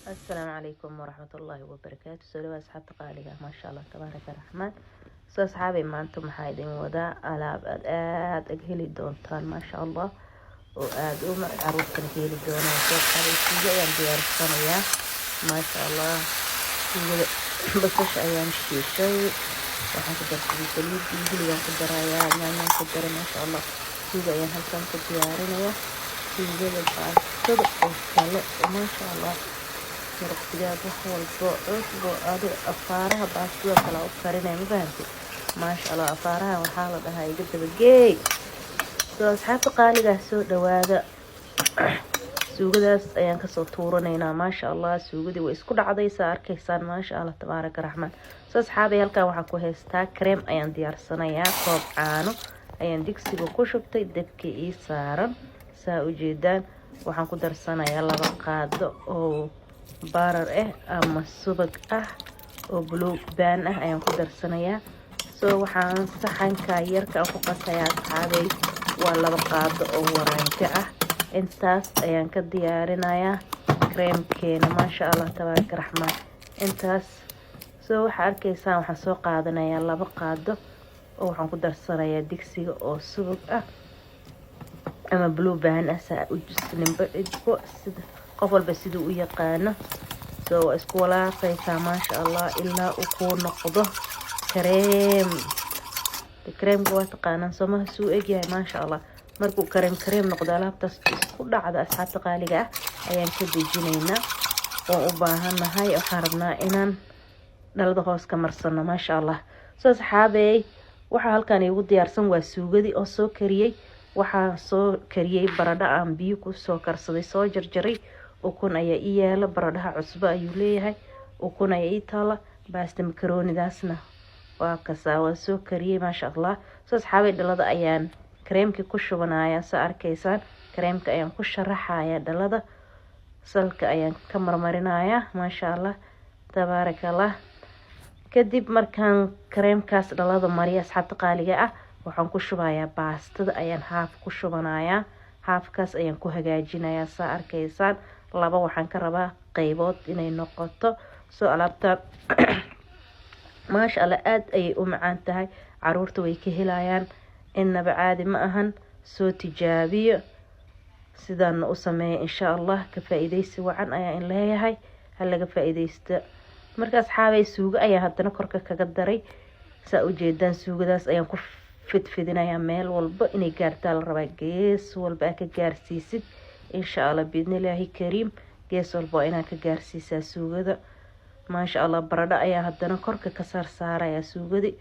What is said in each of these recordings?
Asalaamu calaykum waraxmatullaahi wabarakaatu. Soo dhawaad, asxaabta qaaliga. Maasha Allah, tabaaraka raxmaan. Soo asxaabay, maanta maxaa idin wadaa? Alaab aad aada ag heli doontaan, maasha Allah, oo aada u caruurtana ka heli doonaan. Soo asxaabay, suugo ayaan diyaarsanayaa, maasha Allah. Suugada basasha ayaan shiishay, waxaan ku darsaday saliid iyo hilibaan ku darayaa, yaanyaan ku daray, maasha Allah. Suugo ayaan halkan ku diyaarinayaa, suugada baastada oo kale, maasha Allah. Maraq digaag, wax walbo, cusbo, adi afaaraha baastada kale u karinaya, ma fahamtid? Maasha Allah, afaaraha waxaa la dhahaa iga dabageey. Soo asxaabta qaaligaa, soo dhawaada. Suugadaas ayaan kasoo tuuranaynaa, maasha Allah. Suugadii way isku dhacday, saa arkaysaan, maasha Allah, tabaaraka raxmaan. Soo asxaabay, halkan waxaan ku haystaa kareem ayaan diyaarsanayaa. Koob caano ayaan digsiga ku shubtay, dabkii ii saaran, saa ujeedaan. Waxaan ku darsanayaa 2 qaado oo butter ah ama subag ah oo Blue Band ah ayaan ku darsanayaa. Soo waxaan saxanka yarka ku qasayaa, asxaabay, waa 2 qaado oo waraanka ah. Intaas ayaan ka diyaarinayaa kareemkeena, maasha Allah, tabaaraka raxmaan. Intaas soo waxaa arkaysaan, waxaan soo qaadanayaa 2 qaado oo waxaan ku darsanayaa digsiga oo subag ah ama Blue Band ah, saa nimbo cidbo sida qof walba siduu u yaqaano. Soo waa isku walaaqaysaa, maasha Allah, ilaa uu kuu noqdo kareem. Kareemka waa taqaanaan, soomaha? Suu egyahay, maasha Allah. Markuu kareem kareem noqdo, alaabtaas isku dhacda, asxaabta qaaliga ah, ayaan ka dejinaynaa. Waan u baahannahay, waxaan rabnaa inaan dhalada hoos ka marsano, maasha Allah. Soo asxaabeey, waxaa halkan iigu diyaarsan waa suugadii oo soo kariyey. Waxaa soo kariyey baradho aan biyo kusoo karsaday, soo jarjaray. Ukun ayaa ii yaala, baradhaha cusbo ayuu leeyahay. Ukun ayaa ii taala, baasta makaroonidaasna waa kasaa, waa soo kariyey, maasha Allah. Soo asxaabay, dhalada ayaan kareemkii ku shubanaya, saa arkaysaan. Kareemka ayaan ku sharaxaya dhalada, salka ayaan ka marmarinaya, maasha Allah, tabaaraka Allah. Kadib markaan kareemkaas dhalada mariya, asxaabta qaaliga ah, waxaan ku shubayaa baastada ayaan half ku shubanayaa, halfkaas ayaan ku hagaajinayaa, saa arkaysaan. Laba waxaan ka rabaa qeybood inay noqoto. Soo alaabta, maasha Allah, aada ayay u macaan tahay, caruurta way ka helayaan, innaba caadi ma ahan. Soo tijaabiyo, sidaana u sameeya, insha Allah. Ka faa-iideysi wacan ayaa in leeyahay, ha laga faa-iideysta. Marka asxaabay, suugo ayaa haddana korka kaga daray, saa ujeedaan. Suugadaas ayaan ku fidfidinayaa, meel walba inay gaartaa la rabaa, gees walba aa ka gaarsiisid, insha Allah, biidnilaahi kariim. Gees walba waa inaa ka gaarsiisaa suugada, maasha Allah. Baradho ayaa haddana korka ka saar saarayaa suugadi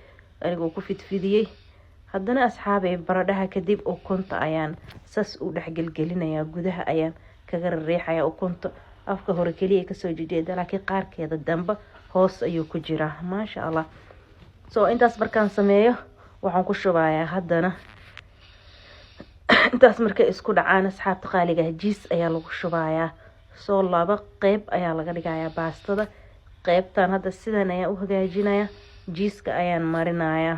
anigoo ku fidfidiyey. Haddana asxaabay, baradhaha kadib ukunta ayaan sas u dhexgelgelinayaa, gudaha ayaan kaga rariixayaa. Ukunta afka hore keliya kasoo jejeeda, laakiin qaarkeeda dambe hoos ayuu ku jiraa, maasha Allah. Soo intaas markaan sameeyo, waxaan ku shubayaa haddana, intaas markay isku dhacaan, asxaabta qaaliga, cheese ayaa lagu shubayaa. Soo laba qeyb ayaa laga dhigayaa baastada. Qeybtan hadda sidan ayaan u hagaajinaya, cheeseka ayaan marinayaa,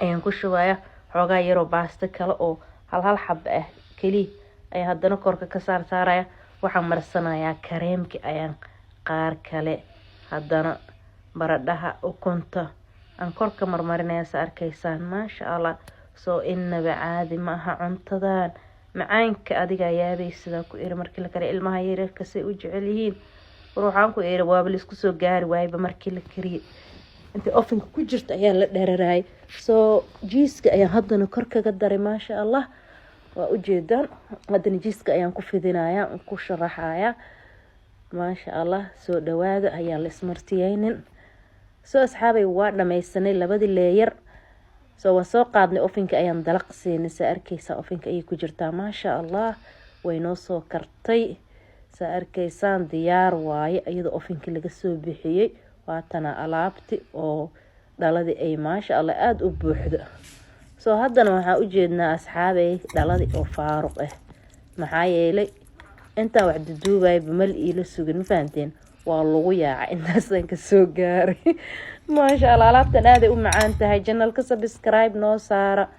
ayaan ku shubayaa. Xoogaa yaroo baasto kale oo hal hal xaba ah keliya ayaan haddana korka ka saar saaraya. Waxaan marsanayaa kareemki ayaan qaar kale haddana baradhaha ukunta aan korka marmarinaya, sa arkaysaan, maasha Allah. Soo inaba caadi ma aha cuntadan macaanka, adigaa yaabay sidaa ku iri. Markii la kariyo, ilmaha yaryarka say u jecel yihiin. War waxaan ku iri, waaba laisku soo gaari waayba markii la kariyay, intay ovenka ku jirta ayaa la dherarayay. Soo cheeseka ayaan haddana kor kaga daray, maasha Allah, waa ujeedaan. Haddana cheeseka ayaan ku fidinaya, ku sharaxaya, maasha Allah. Soo dhawaada, ayaan la ismartiyeynin. Soo asxaabay, waa dhammaysanay labadii layer. Soo waan soo qaadnay, ovenka ayaan dalaq siinay, saa arkeysaa. Ovenka ayay ku jirtaa, maasha Allah, way noo soo kartay, saa arkeysaan. Diyaar waaye iyadoo ovenka laga soo bixiyey. Waatana alaabti oo dhaladii ay, maasha Allah, aada u buuxdo. Soo haddana waxaan ujeednaa, asxaabay, dhaladii oo faaruq ah. Maxaa yeelay, intaan wax duduubayba mal iila sugin, ma fahanteen? Waa lagu yaaca, intaasaan kasoo gaaray, maasha Allah. Alaabtan aaday u macaan tahay. Channelka subscribe noo saara.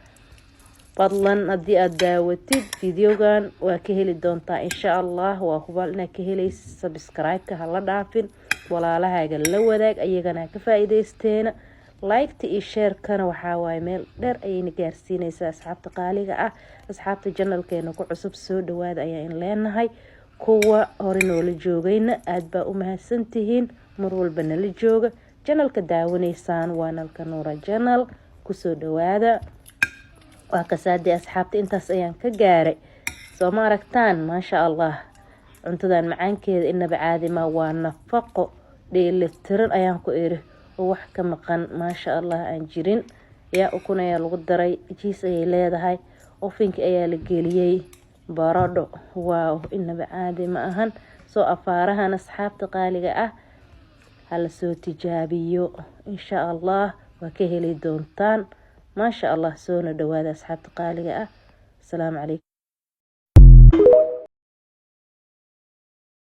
Fadlan haddii aada daawatid videogan, waa ka heli doontaa insha Allah. Waa hubaal inaad ka helaysa. Subscribe-ka hala dhaafin, walaalahaaga la wadaag, ayagana ha ka faa-iideysteena. Like-ta iyo share-kana waxaa waaye meel dheer ayayna gaarsiineysaa. Asxaabta qaaliga ah, asxaabta channel-keena ku cusub, soo dhawaada ayaa in leenahay. Kuwa hore noola joogayna, aada baa u mahadsantihiin, mar walba nala jooga. Channel-ka daawanaysaan waa nalka Nuura Channel, kusoo dhawaada. Waa kasaadii asxaabta, intaas ayaan ka gaaray. Soo ma aragtaan? Maasha Allah, cuntadan macaankeeda inaba caadima. Waa nafaqo dheelitiran ayaan ku iri, oo wax ka maqan maasha Allah aan jirin. Yaa ukun ayaa lagu daray, cheese ayay leedahay, oven-ka ayaa la geliyey, baradho. Waaw, inaba caadi ma ahan. Soo afaarahan, asxaabta qaaliga ah, hala soo tijaabiyo insha Allah, waa ka heli doontaan maasha Allah. Soona dhawaada asxaabta qaaliga ah. Asalaamu calaykum.